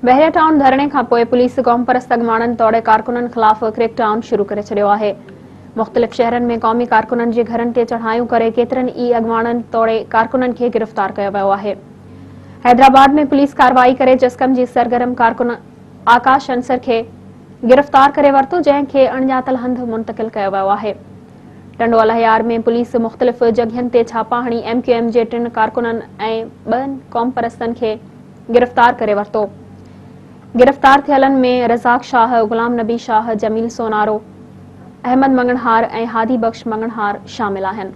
Bahria town ڌرڻي کانپوء police قومپرست اڳواڻن توڙي ڪارڪنن خلاف ڪريڪ ڊائون شروع ڪري ڇڏيو آهي. مختلف شهرن ۾ قومي ڪارڪنن جي گهرن تي چڙهايون ڪري ڪيترن ئي اڳواڻن توڙي ڪارڪنن کي گرفتار ڪيو ويو آهي. حيدرآباد ۾ پوليس ڪارروائي ڪري جسقم جي سرگرم ڪارڪن آڪاش انصر کي گرفتار ڪري ورتو جنهن کي اڻڄاتل هنڌ منتقل ڪيو ويو آهي. ٽنڊو الهيار ۾ پوليس مختلف جڳهين تي ڇاپا هڻي ايم ڪيو ايم جي ٽن ڪارڪنن ۽ ٻن قومپرستن کي گرفتار ڪري ورتو. گرفتار ٿيلن ۾ رزاق شاهه، غلام نبي شاهه، جميل سونارو، احمد مڱڻهار ۽ هادي بخش مڱڻهار شامل آهن.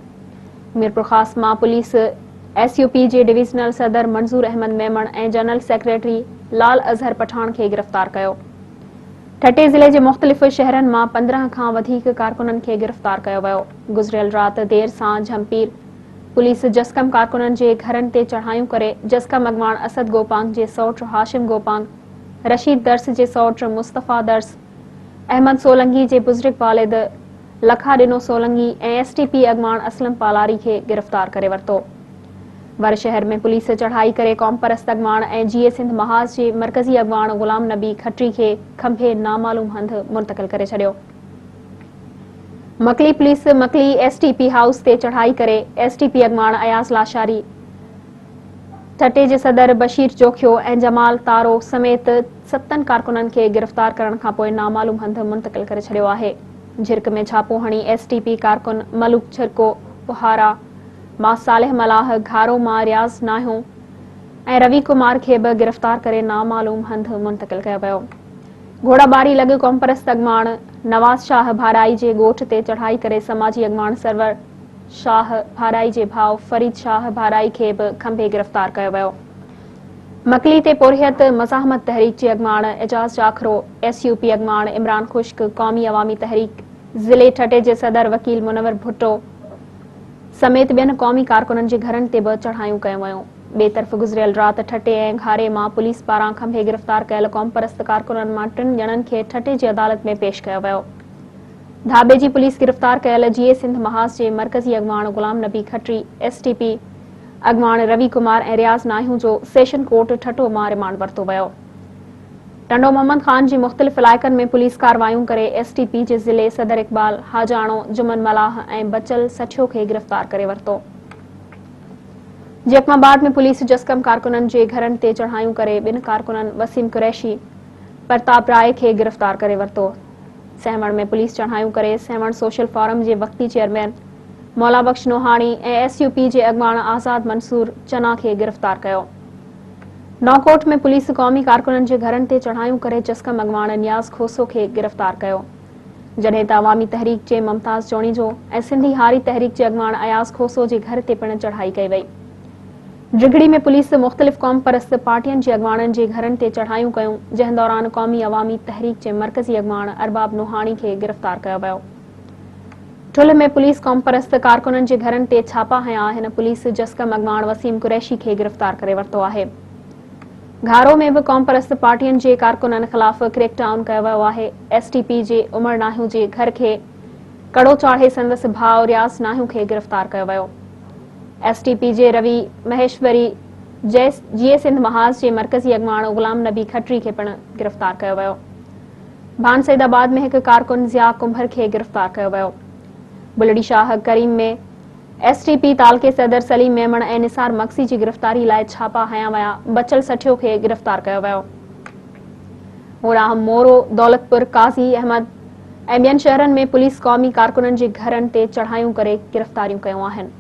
ميرپورخاص مان پوليس ايس يو پي جي ڊويزنل صدر منظور احمد ميمڻ ۽ جنرل سيڪريٽري لال اظهر پٺاڻ کي گرفتار ڪيو. ٺٽي ضلعي جي مختلف شهرن مان 15 کان وڌيڪ ڪارڪنن کي گرفتار ڪيو ويو. گذريل رات دير سان جهمپير پوليس جسقم ڪارڪنن جي گهرن تي چڙهايون ڪري جسقم اڳواڻ اسد گوپانگ جي سئوٽ هاشم گوپانگ، رشيد درس جي سئوٽ مصطفيٰ درس، احمد سولنگي جي بزرگ والد لکا ڏنو سولنگي ۽ ايس ٽي پي اڳواڻ اسلم پالاري کي گرفتار ڪري ورتو. ور شهر ۾ پوليس چڙهائي ڪري قومپرست اڳواڻ ۽ جيئي سنڌ محاذ جي مرڪزي اڳواڻ غلام نبي کٽري کي کنڀي نامعلوم هنڌ منتقل ڪري ڇڏيو. Makli police Makli S T P house تي چڙهائي ڪري ايس ٽي پي اڳواڻ اياز لاشاري، ٺٽي جي صدر بشير جوکيو ۽ جمال تارو سميت ستن ڪارڪنن کي گرفتار ڪرڻ کانپوء نامعلوم هنڌ منتقل ڪري ڇڏيو آهي. جھرڪ ۾ ڇاپو هڻي ايس ٽي پي ڪارڪن ملوڪ جھرڪو، ٻهارا مان صالح ملاح، گهارو مان رياض ناهيون ۽ روي ڪمار کي به گرفتار ڪري نامعلوم هنڌ منتقل ڪيو ويو. گهوڙاٻاري لڳ قومپرست اڳواڻ نواز شاهه ڀارائي جي ڳوٺ تي چڙهائي ڪري سماجي اڳواڻ سرور شاهه ڀارائي جي ڀاء فريد شاهه ڀارائي کي به کنڀي گرفتار ڪيو ويو. مڪلي تي پورهيت مزاحمت تحريڪ جي اڳواڻ Ejaz Jakhro, S U P اڳواڻ عمران خشڪ، قومي عوامي تحريڪ ضلعي ٺٽي جي صدر وڪيل منور ڀٽو سميت ٻين قومي ڪارڪنن جي گهرن تي به چڙهايون ڪيون ويون. ٻئي طرف گذريل رات ٺٽي ۽ گهاري مان پوليس پاران کنڀي گرفتار ڪيل قومپرست ڪارڪنن مان ٽن ڄڻن کي ٺٽي جي عدالت ۾ پيش ڪيو ويو. ڌاٻيجي پوليس گرفتار ڪيل جيئي سنڌ محاذ جي مرڪزي اڳواڻ Ghulam Nabi Khatri, S T P اڳواڻ روي ڪمار ۽ رياض ناهيون جو سيشن ڪورٽ ٺٽو مان رمانڊ ورتو ويو. ٽنڊو محمد خان جي مختلف علائقن ۾ پوليس ڪارروايون ڪري ايس ٽي پي جي ضلعي صدر اقبال حاجاڻو، جمن ملاح ۽ بچل سٺيو کي گرفتار ڪري ورتو. جيڪب آباد ۾ پوليس جسقم ڪارڪنن جي گهرن تي چڙهايون ڪري ٻن ڪارڪنن وسيم قريشي، پرتاب راء کي گرفتار ڪري ورتو. سيوهڻ ۾ پوليس چڙهايون ڪري سيوهڻ سوشل فورم جي وقتي chairman Maula Bakhsh Nohani ۽ S U P جي اڳواڻ آزاد منصور چنا کي گرفتار ڪيو. نئوڪوٽ ۾ پوليس قومي ڪارڪنن جي گهرن تي چڙهايون ڪري جسقم اڳواڻ نياز کوسو کي گرفتار ڪيو. جڏهن ته عوامي تحريڪ جي ممتاز جوڻيجو ۽ سنڌي هاري تحريڪ جي اڳواڻ اياز کوسو جي گهر تي پڻ چڙهائي ڪئي وئي. ڊگهڙي ۾ پوليس مختلف قومپرست پارٽين جي اڳواڻن جي گهرن تي چڙهايون ڪيون، جنهن دوران قومي عوامي تحريڪ جي مرڪزي اڳواڻ ارباب نوحاڻي کي گرفتار ڪيو ويو. ٺلهه ۾ پوليس قومپرست ڪارڪنن جي گهرن تي ڇاپا هنيا آهن، پوليس جسقم اڳواڻ وسيم قريشي کي گرفتار ڪري ورتو آهي. گهارو ۾ به قومپرست پارٽين جي ڪارڪنن خلاف ڪريڪ ڊائون ڪيو ويو آهي، ايس ٽي پي جي عمر ناهيون جي گهر کي ڪڙو چاڙهي سندس ڀاء رياض ناهيون کي گرفتار ڪيو ويو. ايس ٽي پي جي روي مهيشوري جيئي سنڌ محاذ جي مرڪزي اڳواڻ غلام نبي کٽري کي پڻ گرفتار ڪيو ويو. ڀان سيد آباد ۾ هڪ ڪارڪن ضياء ڪنڀر کي گرفتار ڪيو ويو. Bulri Shah Karim ۾ S T P تعلقي صدر سليم ميمڻ ۽ نثار مگسي جي گرفتاري لاء ڇاپا هنيا ويا، بچل سٺيو کي گرفتار ڪيو ويو. هوڏانهن مورو، دولتپور، قاضي احمد ۽ ٻين شهرن ۾ پوليس قومي ڪارڪنن جي گهرن تي چڙهايون ڪري گرفتاريون ڪيون آهن.